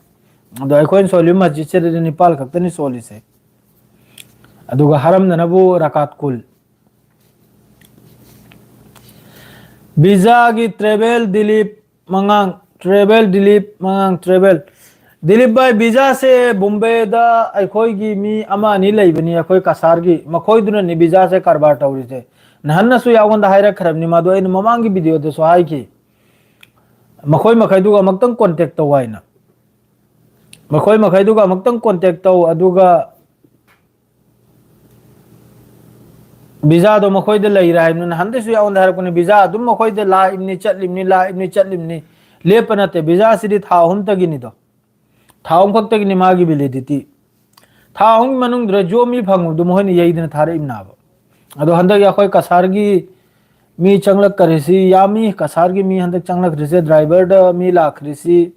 ꯑꯗꯣ ꯑꯩꯈꯣꯏꯅ ꯁꯣꯜꯂꯤꯕ ꯃꯁꯖꯤꯠꯁꯤꯗꯗꯤ ꯅꯤꯄꯥꯜ ꯈꯛꯇꯅꯤ ꯁꯣꯜꯂꯤꯁꯦ꯫ ꯑꯗꯨꯒ ꯍꯔꯝꯗꯅꯕꯨ ꯔꯀꯥꯠ ꯀꯨꯜ꯫ ꯚꯤꯖꯥꯒꯤ ꯇ꯭ꯔꯦꯚꯦꯜ ꯗꯤꯂꯤꯞ ꯃꯉꯥꯡ, ꯇ꯭ꯔꯦꯚꯦꯜ ꯗꯤꯂꯤꯞ ꯃꯉꯥꯡ, ꯇ꯭ꯔꯦꯚꯦꯜ꯫ ꯗꯤꯂꯤꯞ ꯚꯥꯏ, ꯚꯤꯖꯥꯁꯦ ꯕꯣꯝꯕꯦꯗ ꯑꯩꯈꯣꯏꯒꯤ ꯃꯤ ꯑꯃ ꯑꯅꯤ ꯂꯩꯕꯅꯤ, ꯑꯩꯈꯣꯏ ꯀꯁꯥꯔꯒꯤ, ꯃꯈꯣꯏꯗꯨꯅꯅꯤ ꯚꯤꯖꯥꯁꯦ ꯀꯔꯕꯥꯔ ꯇꯧꯔꯤꯁꯦ꯫ ꯅꯍꯥꯟꯅꯁꯨ ꯌꯥꯎꯒꯣꯟꯗ ꯍꯥꯏꯔꯛꯈ꯭ꯔꯕꯅꯤ ꯃꯗꯨ, ꯑꯩꯅ ꯃꯃꯥꯡꯒꯤ ꯚꯤꯗꯤꯑꯣꯗꯁꯨ ꯍꯥꯏꯈꯤ꯫ ꯃꯈꯣꯏ ꯃꯈꯩꯗꯨꯒ ꯑꯃꯨꯛꯇꯪ ꯀꯣꯟꯇꯦꯛ ꯇꯧ ꯍꯥꯏꯅ꯫ ꯃꯈꯣꯏ ꯃꯈꯩꯗꯨꯒ ꯑꯃꯨꯛꯇꯪ ꯀꯣꯟꯇꯦꯛ ꯇꯧ, ꯑꯗꯨꯒ ꯚꯤꯖꯥꯗꯣ ꯃꯈꯣꯏꯗ ꯂꯩꯔꯦ ꯍꯥꯏꯕꯅꯤꯅ ꯍꯟꯗꯛꯁꯨ ꯑꯩꯉꯣꯟꯗ ꯍꯥꯏꯔꯛꯄꯅꯤ, ꯚꯤꯖꯥ ꯑꯗꯨꯝ ꯃꯈꯣꯏꯗ ꯂꯥꯛꯏꯕꯅꯤ, ꯆꯠꯂꯤꯕꯅꯤ, ꯂꯥꯛꯏꯕꯅꯤ, ꯆꯠꯂꯤꯕꯅꯤ, ꯂꯦꯞꯄ ꯅꯠꯇꯦ꯫ ꯚꯤꯖꯥꯁꯤꯗꯤ ꯊꯥ ꯑꯍꯨꯝꯇꯒꯤꯅꯤꯗꯣ, ꯊꯥ ꯑꯍꯨꯝ ꯈꯛꯇꯒꯤꯅꯤ ꯃꯥꯒꯤ ꯚꯦꯂꯤꯗꯤꯇꯤ꯫ ꯊꯥ ꯑꯍꯨꯝꯒꯤ ꯃꯅꯨꯡꯗꯨꯗ ꯖꯣꯕ ꯃꯤ ꯐꯪꯉꯨꯕꯗꯣ ꯃꯈꯣꯏꯅ ꯌꯩꯗꯅ ꯊꯥꯔꯛꯏꯕꯅꯦꯕ꯫ ꯑꯗꯣ ꯍꯟꯗꯛ ꯑꯩꯈꯣꯏ ꯀꯁꯥꯔꯒꯤ ꯃꯤ ꯆꯪꯂꯛꯀꯔꯤꯁꯤ ꯌꯥꯝꯃꯤ, ꯀꯁꯥꯔꯒꯤ ꯃꯤ ꯍꯟꯗꯛ ꯆꯪꯂꯛꯈ꯭ꯔꯤꯁꯦ, ꯗ꯭ꯔꯥꯏꯚꯔꯗ ꯃꯤ ꯂꯥꯛꯈ꯭ꯔꯤꯁꯤ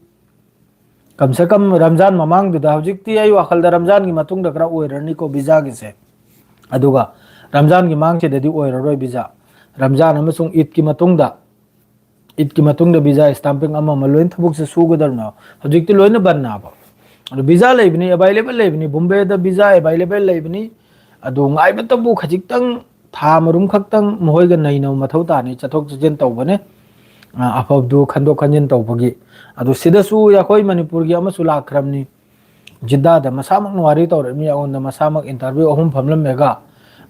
ꯀꯝꯁꯦ ꯀꯝ ꯔꯝꯖꯥꯟ ꯃꯃꯥꯡꯗꯨꯗ, ꯍꯧꯖꯤꯛꯇꯤ ꯑꯩ ꯋꯥꯈꯜꯗ ꯔꯝꯖꯥꯟꯒꯤ ꯃꯇꯨꯡꯗ ꯈꯔ ꯑꯣꯏꯔꯅꯤꯀꯣ ꯚꯤꯖꯥꯒꯤꯁꯦ꯫ ꯑꯗꯨꯒ ꯔꯝꯖꯥꯟꯒꯤ ꯃꯃꯥꯡꯁꯤꯗꯗꯤ ꯑꯣꯏꯔꯔꯣꯏ ꯚꯤꯖꯥ꯫ ꯔꯝꯖꯥꯟ ꯑꯃꯁꯨꯡ ꯏꯗꯀꯤ ꯃꯇꯨꯡꯗ, ꯏꯗꯀꯤ ꯃꯇꯨꯡꯗ ꯚꯤꯖꯥ ꯁ꯭ꯇꯥꯝꯄꯤꯡ ꯑꯃ ꯑꯃ ꯂꯣꯏꯅ ꯊꯕꯛꯁꯦ ꯁꯨꯒꯗꯕꯅꯦꯕ꯫ ꯍꯧꯖꯤꯛꯇꯤ ꯂꯣꯏꯅ ꯕꯟꯅꯦꯕ꯫ ꯑꯗꯣ ꯚꯤꯖꯥ ꯂꯩꯕꯅꯤ, ꯑꯦꯚꯥꯏꯂꯦꯕꯜ ꯂꯩꯕꯅꯤ, ꯕꯣꯝꯕꯦꯗ ꯚꯤꯖꯥ ꯑꯦꯚꯥꯏꯂꯦꯕꯜ ꯂꯩꯕꯅꯤ꯫ ꯑꯗꯨ ꯉꯥꯏꯕꯇꯕꯨ ꯈꯖꯤꯛꯇꯪ, ꯊꯥ ꯑꯃꯔꯨꯝ ꯈꯛꯇꯪ ꯃꯈꯣꯏꯒ ꯅꯩꯅꯕ ꯃꯊꯧ ꯇꯥꯅꯤ꯫ ꯆꯠꯊꯣꯛ ꯆꯠꯁꯤꯟ ꯇꯧꯕꯅꯦ꯫ ꯑ, ꯑꯐꯕꯗꯨ ꯈꯟꯗꯣꯛ ꯈꯟꯖꯤꯟ ꯇꯧꯕꯒꯤ꯫ ꯑꯗꯨ ꯁꯤꯗꯁꯨ ꯑꯩꯈꯣꯏ ꯃꯅꯤꯄꯨꯔꯒꯤ ꯑꯃꯁꯨ ꯂꯥꯛꯈ꯭ꯔꯕꯅꯤ꯫ ꯖꯤꯗꯥꯗ ꯃꯁꯥꯃꯛꯅ ꯋꯥꯔꯤ ꯇꯧꯔꯛꯏ, ꯃꯤ ꯑꯩꯉꯣꯟꯗ ꯃꯁꯥꯃꯛ ꯏꯟꯇꯔꯚ꯭ꯌꯨ ꯑꯍꯨꯝ ꯐꯝꯂꯝꯃꯦꯒ,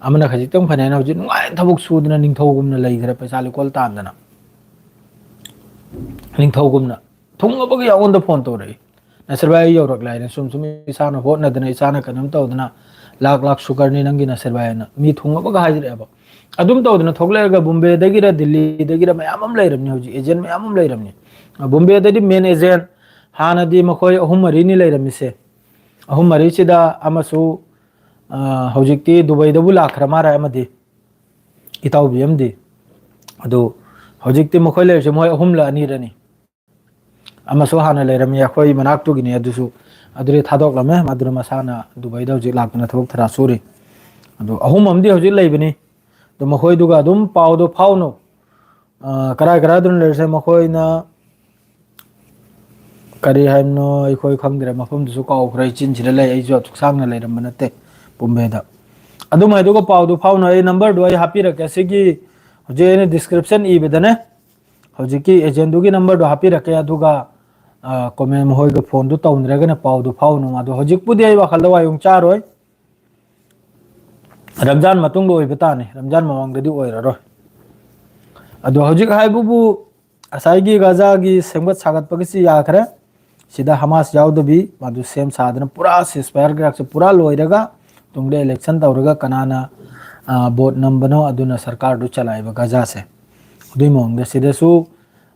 ꯑꯃꯅ ꯈꯖꯤꯛꯇꯪ ꯐꯅꯦꯅ ꯍꯧꯖꯤꯛ ꯅꯨꯡꯉꯥꯏꯅ ꯊꯕꯛ ꯁꯨꯗꯅ ꯅꯤꯡꯊꯧꯒꯨꯝꯅ ꯂꯩꯈ꯭ꯔꯦ, ꯄꯩꯁꯥ ꯂꯩꯀꯣꯜ ꯇꯥꯟꯗꯅ꯫ ꯅꯤꯡꯊꯧꯒꯨꯝꯅ ꯊꯨꯡꯉꯕꯒ ꯑꯩꯉꯣꯟꯗ ꯐꯣꯟ ꯇꯧꯔꯛꯏ, "ꯅꯁꯤꯔ ꯚꯥꯏ, ꯑꯩ ꯌꯧꯔꯛꯂꯦ ꯍꯥꯏꯅ, ꯁꯨꯝ ꯁꯨꯝ ꯏꯁꯥꯅ ꯍꯣꯠꯅꯗꯅ, ꯏꯁꯥꯅ ꯀꯩꯅꯣꯝ ꯇꯧꯗꯅ, ꯂꯥꯛ ꯂꯥꯛ ꯁꯨꯒꯔꯅꯤ ꯅꯪꯒꯤ ꯅꯁꯤꯔ ꯚꯥꯏ" ꯍꯥꯏꯅ ꯃꯤ ꯊꯨꯡꯉꯕꯒ ꯍꯥꯏꯖꯔꯛꯑꯦꯕ꯫ ꯑꯗꯨꯝ ꯇꯧꯗꯅ ꯊꯣꯛꯂꯛꯑꯒ ꯕꯣꯝꯕꯦꯗꯒꯤꯔ ꯗꯤꯜꯂꯤꯗꯒꯤꯔ ꯃꯌꯥꯝ ꯑꯃ ꯂꯩꯔꯝꯅꯤ ꯍꯧꯖꯤꯛ, ꯑꯦꯖꯦꯟ ꯃꯌꯥꯝ ꯑꯃ ꯂꯩꯔꯝꯅꯤ꯫ ꯕꯣꯝꯕꯦꯗꯗꯤ ꯃꯦꯟ ꯑꯦꯖꯦꯟ ꯍꯥꯟꯅꯗꯤ ꯃꯈꯣꯏ ꯑꯍꯨꯝ ꯃꯔꯤꯅꯤ ꯂꯩꯔꯝꯃꯤꯁꯦ꯫ ꯑꯍꯨꯝ ꯃꯔꯤꯁꯤꯗ ꯑꯃꯁꯨ, ꯑ, ꯍꯧꯖꯤꯛꯇꯤ ꯗꯨꯕꯩꯗꯕꯨ ꯂꯥꯛꯈ꯭ꯔ ꯃꯥꯜꯂꯦ ꯑꯃꯗꯤ, ꯏꯇꯥꯎꯕꯤ ꯑꯃꯗꯤ꯫ ꯑꯗꯨ ꯍꯧꯖꯤꯛꯇꯤ ꯃꯈꯣꯏ ꯂꯩꯔꯤꯁꯦ ꯃꯣꯏ ꯑꯍꯨꯝꯂ ꯑꯅꯤꯔꯅꯤ꯫ ꯑꯃꯁꯨ ꯍꯥꯟꯅ ꯂꯩꯔꯝꯃꯤ ꯑꯩꯈꯣꯏ ꯃꯅꯥꯛꯇꯨꯒꯤꯅꯤ, ꯑꯗꯨꯁꯨ, ꯑꯗꯨꯗꯤ ꯊꯥꯗꯣꯛꯂꯝꯃꯦ꯫ ꯃꯗꯨꯅ ꯃꯁꯥꯅ ꯗꯨꯕꯩꯗ ꯍꯧꯖꯤꯛ ꯂꯥꯛꯇꯅ ꯊꯕꯛ ꯊꯔꯥ ꯁꯨꯔꯤ꯫ ꯑꯗꯨ ꯑꯍꯨꯝ ꯑꯃꯗꯤ ꯍꯧꯖꯤꯛ ꯂꯩꯕꯅꯤ꯫ ꯑꯗꯨ ꯃꯈꯣꯏꯗꯨꯒ ꯑꯗꯨꯝ ꯄꯥꯎꯗꯣ ꯐꯥꯎꯅꯧ꯫ ꯑ, ꯀꯔꯥꯏ ꯀꯔꯥꯏꯗꯅꯣ ꯂꯩꯔꯤꯁꯦ ꯃꯈꯣꯏꯅ, ꯀꯔꯤ ꯍꯥꯏꯕꯅꯣ ꯑꯩꯈꯣꯏ ꯈꯪꯗ꯭ꯔꯦ, ꯃꯐꯝꯗꯨꯁꯨ ꯀꯥꯎꯈ꯭ꯔꯦ, ꯑꯩ ꯆꯤꯟꯁꯤꯗ ꯂꯩ, ꯑꯩꯁꯨ ꯑꯁꯨꯛ ꯁꯥꯡꯅ ꯂꯩꯔꯝꯕ ꯅꯠꯇꯦ ꯕꯣꯝꯕꯦꯗ꯫ ꯑꯗꯨꯝ ꯍꯥꯏꯗꯨꯒ ꯄꯥꯎꯗꯨ ꯐꯥꯎꯅ, ꯑꯩ ꯅꯝꯕꯔꯗꯨ ꯑꯩ ꯍꯥꯞꯄꯤꯔꯛꯀꯦ, ꯁꯤꯒꯤ ꯍꯧꯖꯤꯛ ꯑꯩꯅ ꯗꯤꯁꯀ꯭ꯔꯤꯞꯁꯟ ꯏꯕꯗꯅꯦ, ꯍꯧꯖꯤꯛꯀꯤ ꯑꯦꯖꯦꯟꯗꯨꯒꯤ ꯅꯝꯕꯔꯗꯨ ꯍꯥꯞꯄꯤꯔꯛꯀꯦ, ꯑꯗꯨꯒ, ꯑ, ꯀꯣꯃꯦꯟ ꯃꯈꯣꯏꯒ ꯐꯣꯟꯗꯨ ꯇꯧꯅꯔꯒꯅ ꯄꯥꯎꯗꯨ ꯐꯥꯎꯅꯨ꯫ ꯑꯗꯣ ꯍꯧꯖꯤꯛꯄꯨꯗꯤ ꯑꯩ ꯋꯥꯈꯜꯗ ꯋꯥꯌꯨꯡ ꯆꯥꯔꯣꯏ, ꯔꯝꯖꯥꯟ ꯃꯇꯨꯡꯗ ꯑꯣꯏꯕ ꯇꯥꯅꯤ, ꯔꯝꯖꯥꯟ ꯃꯃꯥꯡꯗꯗꯤ ꯑꯣꯏꯔꯔꯣꯏ꯫ ꯑꯗꯣ ꯍꯧꯖꯤꯛ ꯍꯥꯏꯕꯕꯨ ꯉꯁꯥꯏꯒꯤ ꯒꯥꯖꯥꯒꯤ ꯁꯦꯝꯒꯠ ꯁꯥꯒꯠꯄꯒꯤꯁꯤ ꯌꯥꯈ꯭ꯔꯦ꯫ ꯁꯤꯗ ꯍꯃꯥꯁ ꯌꯥꯎꯗꯕꯤ ꯃꯗꯨ ꯁꯦꯝ ꯁꯥꯗꯅ ꯄꯨꯔꯥ ceasefire ꯒ꯭ꯔꯥꯛꯁꯦ ꯄꯨꯔꯥ ꯂꯣꯏꯔꯒ ꯇꯨꯡꯗ election ꯇꯧꯔꯒ ꯀꯅꯥꯅ, ꯕꯣꯠ ꯅꯝꯕꯅꯣ ꯑꯗꯨꯅ ꯁꯔꯀꯥꯔꯗꯨ ꯆꯂꯥꯏꯕ ꯒꯖꯥꯁꯦ꯫ ꯑꯗꯨꯒꯤ ꯃꯑꯣꯡꯗ ꯁꯤꯗꯁꯨ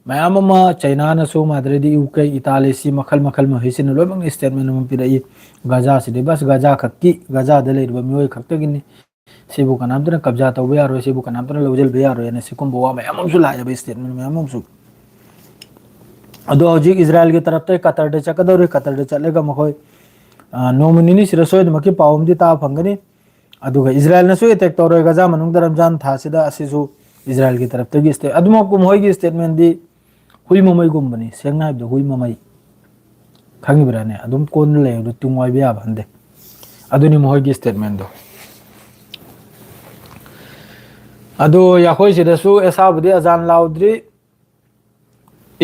ꯃꯌꯥꯝ ꯑꯃ ꯆꯩꯅꯥꯅꯁꯨ, ꯃꯥꯗ꯭ꯔꯗꯤ ꯌꯨ ꯀꯦ, ꯏꯇꯥꯂꯤ, ꯁꯤ ꯃꯈꯜ ꯃꯈꯜ ꯃꯈꯩꯁꯤꯅ ꯂꯣꯏꯅꯃꯛ ꯏꯁꯇꯦꯠꯃꯦꯟ ꯑꯃ ꯄꯤꯔꯛꯏ꯫ ꯒꯖꯥꯁꯤꯗꯤ ꯕꯁ ꯒꯖꯥ ꯈꯛꯀꯤ, ꯒꯖꯥꯗ ꯂꯩꯔꯤꯕ ꯃꯤꯑꯣꯏ ꯈꯛꯇꯒꯤꯅꯤ, ꯁꯤꯕꯨ ꯀꯅꯥꯝꯇꯅ ꯀꯕꯖꯥ ꯇꯧꯕ ꯌꯥꯔꯣꯏ, ꯁꯤꯕꯨ ꯀꯅꯥꯝꯇꯅ ꯂꯧꯁꯤꯟꯕ ꯌꯥꯔꯣꯏ ꯍꯥꯏꯅ ꯁꯤꯒꯨꯝꯕ ꯋꯥ ꯃꯌꯥꯝ ꯑꯃꯁꯨ ꯂꯥꯛꯑꯦꯕ, ꯏꯁꯇꯦꯠꯃꯦꯟ ꯃꯌꯥꯝ ꯑꯃꯁꯨ꯫ ꯑꯗꯣ ꯍꯧꯖꯤꯛ ꯏꯖꯔꯥꯌꯦꯜꯒꯤ ꯇꯔꯞꯇ ꯀꯇꯔꯗ ꯆꯠꯀꯗꯧꯔꯤ꯫ ꯀꯇꯔꯗ ꯆꯠꯂꯒ ꯃꯈꯣꯏ, ꯑ, ꯅꯣꯡꯃ ꯅꯤꯅꯤꯁꯤꯗ ꯁꯣꯏꯗꯅꯃꯛꯀꯤ ꯄꯥꯎ ꯑꯃꯗꯤ ꯇꯥꯕ ꯐꯪꯒꯅꯤ꯫ ꯑꯗꯨꯒ ꯏꯖꯔꯥꯌꯦꯜꯅꯁꯨ ꯑꯦꯇꯦꯛ ꯇꯧꯔꯣꯏ ꯒꯖꯥ ꯃꯅꯨꯡꯗ ꯔꯝꯖꯥꯟ ꯊꯥꯁꯤꯗ, ꯑꯁꯤꯁꯨ ꯏꯖꯔꯥꯌꯦꯜꯒꯤ ꯇꯔꯞꯇꯒꯤ ꯏꯁꯇꯦ-, ꯑꯗꯨꯃꯛꯄꯨ ꯃꯈꯣꯏꯒꯤ ꯏꯁꯇꯦꯠꯃꯦꯟꯗꯤ ꯍꯨꯏ ꯃꯃꯩꯒꯨꯝꯕꯅꯤ, ꯁꯦꯡꯅ ꯍꯥꯏꯕꯗ ꯍꯨꯏ ꯃꯃꯩ꯫ ꯈꯪꯉꯤꯕ꯭ꯔꯥꯅꯦ? ꯑꯗꯨꯝ ꯀꯣꯟꯅ ꯂꯩꯕꯗꯣ ꯇꯨꯡ ꯑꯣꯏꯕ ꯌꯥꯕ ꯍꯟꯗꯦ꯫ ꯑꯗꯨꯅꯤ ꯃꯈꯣꯏꯒꯤ ꯏꯁꯇꯦꯠꯃꯦꯟꯗꯣ꯫ ꯑꯗꯣ ꯑꯩꯈꯣꯏ ꯁꯤꯗꯁꯨ ꯑꯦꯁꯥꯕꯨꯗꯤ ꯑꯖꯥꯟ ꯂꯥꯎꯗ꯭ꯔꯤ꯫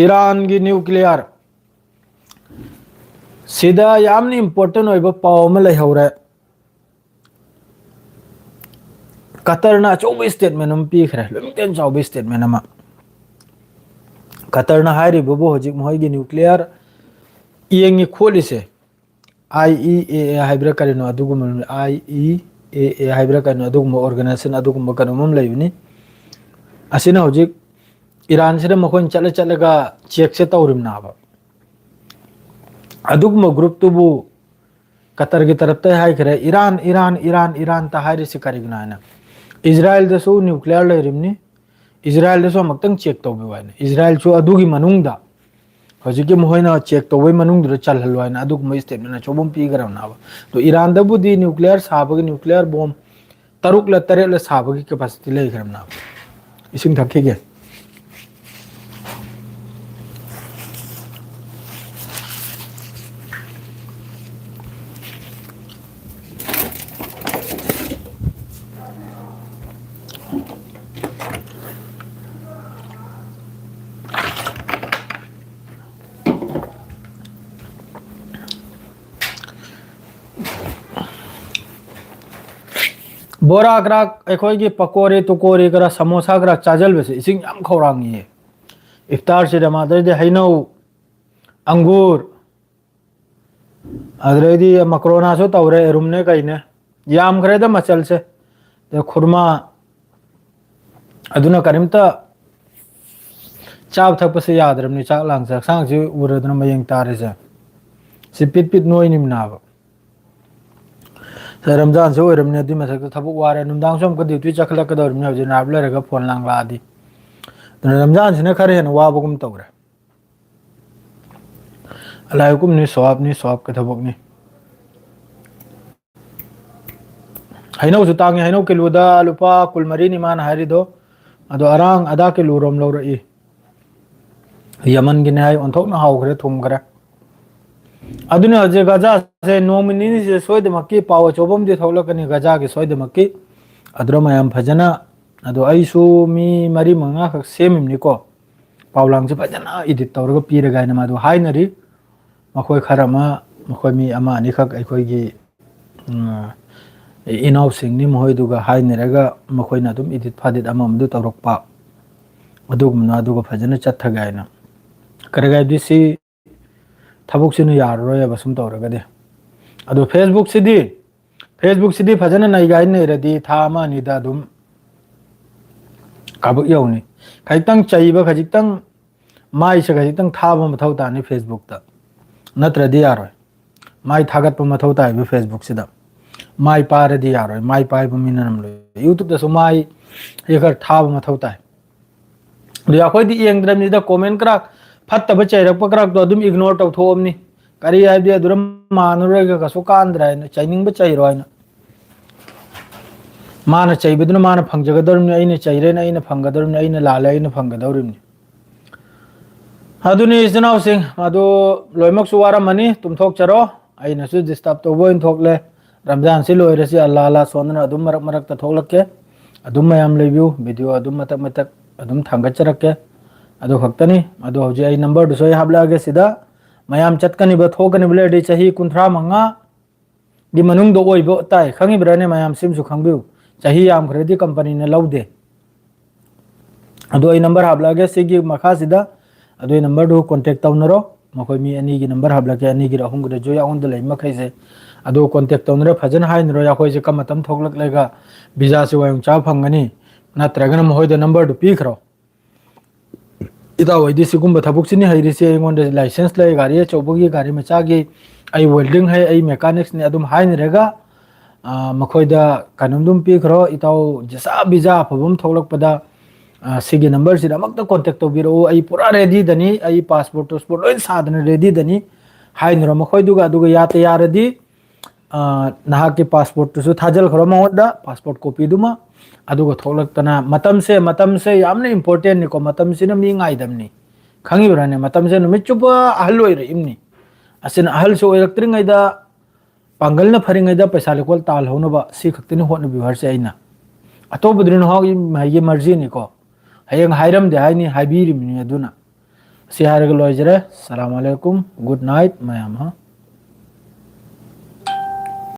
ꯏꯔꯥꯟꯒꯤ ꯅ꯭ꯌꯨꯀ꯭ꯂꯤꯌꯥꯔ ꯁꯤꯗ ꯌꯥꯝꯅ ꯏꯝꯄꯣꯔꯇꯦꯟ ꯑꯣꯏꯕ ꯄꯥꯎ ꯑꯃ ꯂꯩꯍꯧꯔꯦ꯫ ꯀꯇꯔꯅ ꯑꯆꯧꯕ ꯏꯁꯇꯦꯠꯃꯦꯟ ꯑꯃ ꯄꯤꯈ꯭ꯔꯦ, ꯂꯣꯏꯃꯛꯇꯩ ꯆꯥꯎꯕ ꯏꯁꯇꯦꯠꯃꯦꯟ ꯑꯃ꯫ ꯀꯇꯔꯅ ꯍꯥꯏꯔꯤꯕꯕꯨ ꯍꯧꯖꯤꯛ ꯃꯈꯣꯏꯒꯤ ꯅ꯭ꯌꯨꯀ꯭ꯂꯤꯌꯥꯔ ꯌꯦꯡꯉꯤ ꯈꯣꯠꯂꯤꯁꯦ, ꯑꯥꯏ ꯏ ꯑꯦ ꯑꯦ ꯍꯥꯏꯕ꯭ꯔꯥ ꯀꯔꯤꯅꯣ, ꯑꯗꯨꯒꯨꯝꯕ, ꯑꯥꯏ ꯏ ꯑꯦ ꯑꯦ ꯍꯥꯏꯕ꯭ꯔꯥ ꯀꯔꯤꯅꯣ, ꯑꯗꯨꯒꯨꯝꯕ ꯑꯣꯔꯒꯅꯥꯏꯖꯦꯁꯟ ꯑꯗꯨꯒꯨꯝꯕ ꯀꯩꯅꯣꯝ ꯑꯃ ꯂꯩꯕꯅꯤ꯫ ꯑꯁꯤꯅ ꯍꯧꯖꯤꯛ ꯏꯔꯥꯟꯁꯤꯗ ꯃꯈꯣꯏꯅ ꯆꯠꯂ ꯆꯠꯂꯒ ꯆꯦꯛꯁꯦ ꯇꯧꯔꯤꯕꯅꯦꯕ꯫ ꯑꯗꯨꯒꯨꯝꯕ ꯒ꯭ꯔꯨꯞꯇꯨꯕꯨ ꯀꯇꯔꯒꯤ ꯇꯔꯞꯇ ꯍꯥꯏꯈ꯭ꯔꯦ, "ꯏꯔꯥꯟ, ꯏꯔꯥꯟ, ꯏꯔꯥꯟ, ꯏꯔꯥꯟ" ꯇ ꯍꯥꯏꯔꯤꯁꯤ ꯀꯔꯤꯒꯤꯅꯣ ꯍꯥꯏꯅ꯫ ꯏꯖꯔꯥꯌꯦꯜꯗꯁꯨ ꯅ꯭ꯌꯨꯀ꯭ꯂꯤꯌꯥꯔ ꯂꯩꯔꯤꯕꯅꯤ, ꯏꯖꯔꯥꯌꯦꯜꯗꯁꯨ ꯑꯃꯨꯛꯇꯪ ꯆꯦꯛ ꯇꯧꯕꯤꯌꯨ ꯍꯥꯏꯅ꯫ ꯏꯖꯔꯥꯌꯦꯜꯁꯨ ꯑꯗꯨꯒꯤ ꯃꯅꯨꯡꯗ, ꯍꯧꯖꯤꯛꯀꯤ ꯃꯈꯣꯏꯅ ꯆꯦꯛ ꯇꯧꯕꯒꯤ ꯃꯅꯨꯡꯗꯨꯗ ꯆꯜꯍꯜꯂꯨ ꯍꯥꯏꯅ ꯑꯗꯨꯒꯨꯝꯕ ꯏꯁꯇꯦꯠꯃꯦꯟ ꯑꯆꯧꯕ ꯑꯃ ꯄꯤꯈ꯭ꯔꯕꯅꯦꯕ꯫ ꯑꯗꯣ ꯏꯔꯥꯟꯗꯕꯨꯗꯤ ꯅ꯭ꯌꯨꯀ꯭ꯂꯤꯌꯥꯔ ꯁꯥꯕꯒꯤ, ꯅ꯭ꯌꯨꯀ꯭ꯂꯤꯌꯥꯔ ꯕꯣꯝ ꯇꯔꯨꯛꯂ ꯇꯔꯦꯠꯂ ꯁꯥꯕꯒꯤ ꯀꯦꯄꯥꯁꯤꯇꯤ ꯂꯩꯈ꯭ꯔꯕꯅꯦꯕ꯫ ꯏꯁꯤꯡ ꯊꯛꯈꯤꯒꯦ꯫ ꯕꯣꯔꯥ ꯈꯔ, ꯑꯩꯈꯣꯏꯒꯤ ꯄꯀꯣꯔꯤ ꯇꯨꯀꯣꯔꯤ ꯈꯔ, ꯁꯃꯣꯁꯥ ꯈꯔ ꯆꯥꯁꯤꯜꯂꯁꯦ꯫ ꯏꯁꯤꯡ ꯌꯥꯝ ꯈꯧꯔꯥꯡꯉꯤꯌꯦ꯫ ꯏꯐꯇꯥꯔꯁꯤꯗ ꯃꯥꯗꯩꯗꯤ ꯍꯩꯅꯧ, ꯑꯪꯒꯨꯔ, ꯑꯗꯨꯗꯩꯗꯤ ꯃꯀ꯭ꯔꯣꯅꯥꯁꯨ ꯇꯧꯔꯦ, ꯌꯦꯔꯨꯝꯅꯦ ꯀꯩꯅꯦ꯫ ꯌꯥꯝꯈ꯭ꯔꯦꯗ ꯃꯆꯜꯁꯦ꯫ ꯑꯗꯩ ꯈꯨꯔꯃꯥ, ꯑꯗꯨꯅ ꯀꯔꯤꯝꯇ ꯆꯥꯕ ꯊꯛꯄꯁꯦ ꯌꯥꯗ꯭ꯔꯕꯅꯤ꯫ ꯆꯥꯛ ꯂꯥꯡ ꯆꯥꯛꯁꯥꯡꯁꯤ ꯎꯔꯗꯅ ꯃꯌꯦꯡ ꯇꯥꯔꯤꯁꯦ꯫ ꯁꯤ ꯄꯤꯠ ꯄꯤꯠ ꯅꯣꯏꯅꯤꯃꯤꯅꯥꯕ꯫ ꯁꯦ, ꯔꯝꯖꯥꯟꯁꯨ ꯑꯣꯏꯔꯕꯅꯤ, ꯑꯗꯨꯏ ꯃꯊꯛꯇ ꯊꯕꯛ ꯋꯥꯔꯦ꯫ ꯅꯨꯡꯗꯥꯡꯁꯨ ꯑꯃꯨꯛꯀ ꯗ꯭ꯌꯨꯇꯤ ꯆꯠꯈꯠꯂꯛꯀꯗꯧꯔꯤꯕꯅꯤ ꯍꯧꯖꯤꯛ, ꯅꯥꯏꯠ ꯂꯣꯏꯔꯒ ꯐꯣꯟ ꯂꯥꯡ ꯂꯥꯛꯑꯗꯤ꯫ ꯑꯗꯨꯅ ꯔꯝꯖꯥꯟꯁꯤꯅ ꯈꯔ ꯍꯦꯟꯅ ꯋꯥꯕꯒꯨꯝ ꯇꯧꯔꯦ꯫ ꯑꯂꯥꯏ ꯍꯨꯀꯨꯝꯅꯤ, ꯁꯣꯍꯥꯕꯅꯤ, ꯁꯣꯍꯥꯕꯀꯤ ꯊꯕꯛꯅꯤ꯫ ꯍꯩꯅꯧꯁꯨ ꯇꯥꯡꯉꯤ, ꯍꯩꯅꯧ ꯀꯤꯂꯣꯗ ꯂꯨꯄꯥ ꯀꯨꯟꯃꯔꯤꯅꯤ ꯃꯥꯅ ꯍꯥꯏꯔꯤꯗꯣ꯫ ꯑꯗꯣ ꯑꯔꯥꯡ ꯑꯗꯥ ꯀꯤꯂꯣꯔꯣꯝ ꯂꯧꯔꯛꯏ꯫ ꯌꯃꯟꯒꯤꯅꯦ ꯍꯥꯏ, ꯑꯣꯟꯊꯣꯛꯅ ꯍꯥꯎꯈ꯭ꯔꯦ, ꯊꯨꯝꯈ꯭ꯔꯦ꯫ ꯑꯗꯨꯅ ꯍꯧꯖꯤꯛ ꯒꯖꯥꯁꯦ ꯅꯣꯡꯃ ꯅꯤꯅꯤꯁꯤꯗ ꯁꯣꯏꯗꯃꯛꯀꯤ ꯄꯥꯎ ꯑꯆꯧꯕ ꯑꯃꯗꯤ ꯊꯣꯛꯂꯛꯀꯅꯤ ꯒꯖꯥꯒꯤ ꯁꯣꯏꯗꯃꯛꯀꯤ꯫ ꯑꯗꯨꯅ ꯃꯌꯥꯝ ꯐꯖꯅ, ꯑꯗꯣ ꯑꯩꯁꯨ ꯃꯤ ꯃꯔꯤ ꯃꯉꯥꯈꯛ ꯁꯦꯝꯃꯤꯕꯅꯤꯀꯣ꯫ ꯄꯥꯎ ꯂꯥꯡꯁꯦ ꯐꯖꯅ ꯏꯗꯤꯠ ꯇꯧꯔꯒ ꯄꯤꯔꯒ ꯍꯥꯏꯅ ꯃꯥꯗꯨ ꯍꯥꯏꯅꯔꯤ꯫ ꯃꯈꯣꯏ ꯈꯔ ꯑꯃ, ꯃꯈꯣꯏ ꯃꯤ ꯑꯃ ꯑꯅꯤꯈꯛ ꯑꯩꯈꯣꯏꯒꯤ, ꯎꯝ, ꯏꯅꯥꯎꯁꯤꯡꯅꯤ, ꯃꯈꯣꯏꯗꯨꯒ ꯍꯥꯏꯅꯔꯒ ꯃꯈꯣꯏꯅ ꯑꯗꯨꯝ ꯏꯗꯤꯠ ꯐꯥꯗꯤꯠ ꯑꯃꯃꯝꯗꯨ ꯇꯧꯔꯛꯄ꯫ ꯑꯗꯨꯒꯨꯝꯅ ꯑꯗꯨꯒ ꯐꯖꯅ ꯆꯠꯊꯒꯦ ꯍꯥꯏꯅ꯫ ꯀꯔꯤ ꯍꯥꯏꯕꯗꯤ ꯁꯤ ꯊꯕꯛꯁꯤꯅ ꯌꯥꯔꯔꯣꯏꯕ ꯁꯨꯝ ꯇꯧꯔꯒꯗꯤ꯫ ꯑꯗꯣ Facebook ꯁꯤꯗꯤ, Facebook ꯁꯤꯗꯤ ꯐꯖꯅ ꯅꯩꯒꯥꯏ ꯅꯩꯔꯗꯤ ꯊꯥ ꯑꯃ ꯑꯅꯤꯗ ꯑꯗꯨꯝ ꯀꯥꯕꯛ ꯌꯧꯅꯤ꯫ ꯈꯖꯤꯛꯇꯪ ꯆꯩꯕ, ꯈꯖꯤꯛꯇꯪ ꯃꯥꯏꯁꯦ ꯈꯖꯤꯛꯇꯪ ꯊꯥꯕ ꯃꯊꯧ ꯇꯥꯅꯤ Facebook ꯇ, ꯅꯠꯇ꯭ꯔꯗꯤ ꯌꯥꯔꯣꯏ꯫ ꯃꯥꯏ ꯊꯥꯒꯠꯄ ꯃꯊꯧ ꯇꯥꯏꯕ Facebook ꯁꯤꯗ꯫ ꯃꯥꯏ ꯄꯥꯏꯔꯗꯤ ꯌꯥꯔꯣꯏ, ꯃꯥꯏ ꯄꯥꯏꯕ ꯃꯤꯅ ꯅꯝꯂꯣꯏ꯫ YouTube ꯇꯁꯨ ꯃꯥꯏ ꯁꯤ ꯈꯔ ꯊꯥꯕ ꯃꯊꯧ ꯇꯥꯏ꯫ ꯑꯗꯨ ꯑꯩꯈꯣꯏꯗꯤ ꯌꯦꯡꯗ꯭ꯔꯕꯅꯤꯗ, comment ꯈꯔ ꯐꯠꯇꯕ ꯆꯩꯔꯛꯄ ꯈꯔꯗꯣ ꯑꯗꯨꯝ ignore ꯇꯧꯊꯣꯛꯑꯕꯅꯤ꯫ ꯀꯔꯤ ꯍꯥꯏꯕꯗꯤ ꯑꯗꯨꯗ ꯃꯥꯟꯅꯔꯣꯏꯒ ꯀꯩꯁꯨ ꯀꯥꯟꯗ꯭ꯔꯦ ꯍꯥꯏꯅ, ꯆꯩꯅꯤꯡꯕ ꯆꯩꯔꯣ ꯍꯥꯏꯅ꯫ ꯃꯥꯅ ꯆꯩꯕꯗꯨꯅ ꯃꯥꯅ ꯐꯪꯖꯒꯗꯧꯔꯤꯕꯅꯤ, ꯑꯩꯅ ꯆꯩꯔꯦꯅ ꯑꯩꯅ ꯐꯪꯒꯗꯧꯔꯤꯕꯅꯤ, ꯑꯩꯅ ꯂꯥꯜꯂꯦ ꯑꯩꯅ ꯐꯪꯒꯗꯧꯔꯤꯕꯅꯤ꯫ ꯑꯗꯨꯅꯤ ꯏꯆꯤꯟ ꯏꯅꯥꯎꯁꯤꯡ, ꯑꯗꯨ ꯂꯣꯏꯅꯃꯛꯁꯨ ꯋꯥꯔꯝꯃꯅꯤ, ꯇꯨꯝꯊꯣꯛꯆꯔꯣ꯫ ꯑꯩꯅꯁꯨ disturb ꯇꯧꯕ ꯑꯣꯏꯅ ꯊꯣꯛꯂꯦ꯫ ꯔꯝꯖꯥꯟꯁꯤ ꯂꯣꯏꯔꯁꯤ, ꯑꯜꯂꯥ ꯑꯜꯂꯥ ꯁꯣꯟꯗꯅ ꯑꯗꯨꯝ ꯃꯔꯛ ꯃꯔꯛꯇ ꯊꯣꯛꯂꯛꯀꯦ꯫ ꯑꯗꯨꯝ ꯃꯌꯥꯝ ꯂꯩꯕꯤꯌꯨ, video ꯑꯗꯨꯝ ꯃꯇꯛ ꯃꯇꯛ ꯑꯗꯨꯝ ꯊꯥꯡꯒꯠꯆꯔꯛꯀꯦ꯫ ꯑꯗꯨ ꯈꯛꯇꯅꯤ꯫ ꯑꯗꯣ ꯍꯧꯖꯤꯛ ꯑꯩ number ꯗꯨꯁꯨ ꯑꯩ ꯍꯥꯞꯂꯛꯑꯒꯦ ꯁꯤꯗ꯫ ꯃꯌꯥꯝ ꯆꯠꯀꯅꯤꯕ ꯊꯣꯛꯀꯅꯤꯕ ꯂꯩꯔꯗꯤ ꯆꯍꯤ ꯀꯨꯟꯊ꯭ꯔꯥ ꯃꯉꯥ ꯒꯤ ꯃꯅꯨꯡꯗ ꯑꯣꯏꯕ ꯇꯥꯏ꯫ ꯈꯪꯉꯤꯕ꯭ꯔꯥꯅꯦ ꯃꯌꯥꯝ? ꯁꯤꯃꯁꯨ ꯈꯪꯕꯤꯌꯨ꯫ ꯆꯍꯤ ꯌꯥꯝꯈ꯭ꯔꯗꯤ company ꯅ ꯂꯧꯗꯦ꯫ ꯑꯗꯣ ꯑꯩ number ꯍꯥꯞꯂꯛꯑꯒꯦ ꯁꯤꯒꯤ ꯃꯈꯥꯁꯤꯗ꯫ ꯑꯗꯨ ꯑꯩ number ꯗꯨ contact ꯇꯧꯅꯔꯣ꯫ ꯃꯈꯣꯏ ꯃꯤ ꯑꯅꯤꯒꯤ ꯅꯝꯕꯔ ꯍꯥꯞꯂꯛꯀꯦ, ꯑꯅꯤꯒꯤꯔ ꯑꯍꯨꯝꯒꯤꯔ ꯖꯣꯏ ꯑꯉꯣꯟꯗ ꯂꯩ ꯃꯈꯩꯁꯦ꯫ ꯑꯗꯣ ꯀꯣꯟꯇꯦꯛ ꯇꯧꯅꯔ ꯐꯖꯅ ꯍꯥꯏꯅꯔꯣ, ꯑꯩꯈꯣꯏꯁꯦ ꯀꯔꯝꯕ ꯃꯇꯝ ꯊꯣꯛꯂꯛꯂꯒ ꯚꯤꯖꯥꯁꯦ ꯋꯥꯌꯣꯡ ꯆꯥꯕ ꯐꯪꯒꯅꯤ, ꯅꯠꯇ꯭ꯔꯒꯅ ꯃꯈꯣꯏꯗ ꯅꯝꯕꯔꯗꯨ ꯄꯤꯈ꯭ꯔꯣ꯫ ꯏꯇꯥꯎ ꯑꯩꯗꯤ ꯁꯤꯒꯨꯝꯕ ꯊꯕꯛꯁꯤꯅꯤ ꯍꯩꯔꯤꯁꯦ, ꯑꯩꯉꯣꯟꯗ ꯂꯥꯏꯁꯦꯟꯁ ꯂꯩ, ꯒꯥꯔꯤ ꯑꯆꯧꯕꯒꯤ, ꯒꯥꯔꯤ ꯃꯆꯥꯒꯤ, ꯑꯩ ꯋꯦꯜꯗꯤꯡ ꯍꯩ, ꯑꯩ ꯃꯦꯀꯥꯅꯤꯛꯁꯅꯤ, ꯑꯗꯨꯝ ꯍꯥꯏꯅꯔꯒ, ꯑ, ꯃꯈꯣꯏꯗ ꯀꯩꯅꯣꯝꯗꯨꯝ ꯄꯤꯈ꯭ꯔꯣ꯫ ꯏꯇꯥꯎ ꯖꯤꯁꯥ ꯚꯤꯖꯥ ꯑꯐꯕ ꯑꯃ ꯊꯣꯛꯂꯛꯄꯗ, ꯑ, ꯁꯤꯒꯤ ꯅꯝꯕꯔꯁꯤꯗ ꯑꯃꯛꯇ ꯀꯣꯟꯇꯦꯛ ꯇꯧꯕꯤꯔꯛꯎ꯫ ꯑꯩ ꯄꯨꯔꯥ ꯔꯦꯗꯤꯗꯅꯤ, ꯑꯩ ꯄꯥꯁꯄꯣꯔꯠ ꯇꯣꯁꯄꯣꯔꯠ ꯂꯣꯏ ꯁꯥꯗꯅ ꯔꯦꯗꯤꯗꯅꯤ ꯍꯥꯏꯅꯔꯣ ꯃꯈꯣꯏꯗꯨꯒ꯫ ꯑꯗꯨꯒ ꯌꯥꯇ ꯌꯥꯔꯗꯤ, ꯑ, ꯅꯍꯥꯛꯀꯤ ꯄꯥꯁꯄꯣꯔꯠꯇꯨꯁꯨ ꯊꯥꯖꯤꯜꯈ꯭ꯔꯣ ꯃꯉꯣꯟꯗ, ꯄꯥꯁꯄꯣꯔꯠ ꯀꯣꯄꯤꯗꯨꯃ꯫ ꯑꯗꯨꯒ ꯊꯣꯛꯂꯛꯇꯅ ꯃꯇꯝꯁꯦ, ꯃꯇꯝꯁꯦ ꯌꯥꯝꯅ ꯏꯝꯄꯣꯔꯇꯦꯟꯅꯤꯀꯣ, ꯃꯇꯝꯁꯤꯅ ꯃꯤ ꯉꯥꯏꯗꯕꯅꯤ, ꯈꯪꯉꯤꯕ꯭ꯔꯥꯅꯦ? ꯃꯇꯝꯁꯦ ꯅꯨꯃꯤꯠ ꯆꯨꯞꯄ ꯑꯍꯜ ꯑꯣꯏꯔꯛꯏꯕꯅꯤ꯫ ꯑꯁꯤꯅ ꯑꯍꯜꯁꯨ ꯑꯣꯏꯔꯛꯇ꯭ꯔꯤꯉꯩꯗ, ꯄꯥꯡꯒꯜꯅ ꯐꯔꯤꯉꯩꯗ ꯄꯩꯁꯥ ꯂꯩꯀꯣꯜ ꯇꯥꯜꯍꯧꯅꯕ, ꯁꯤ ꯈꯛꯇꯅꯤ ꯍꯣꯠꯅꯕꯤꯌꯨ ꯍꯥꯏꯔꯤꯁꯦ ꯑꯩꯅ꯫ ꯑꯇꯣꯞꯄꯗꯨꯗꯤ ꯅꯍꯥꯛꯀꯤ ꯃꯍꯩꯒꯤ ꯃꯔꯖꯤꯅꯤꯀꯣ, ꯍꯌꯦꯡ ꯍꯥꯏꯔꯝꯗꯦ ꯍꯥꯏꯅꯤ, ꯍꯥꯏꯕꯤꯔꯤꯕꯅꯤ꯫ ꯑꯗꯨꯅ ꯁꯤ ꯍꯥꯏꯔꯒ ꯂꯣꯏꯖꯔꯦ꯫ ꯁꯂꯥꯝ ꯑꯂꯩꯀꯨꯝ, ꯒꯨꯗ ꯅꯥꯏꯠ ꯃꯌꯥꯝ, ꯍꯥ꯫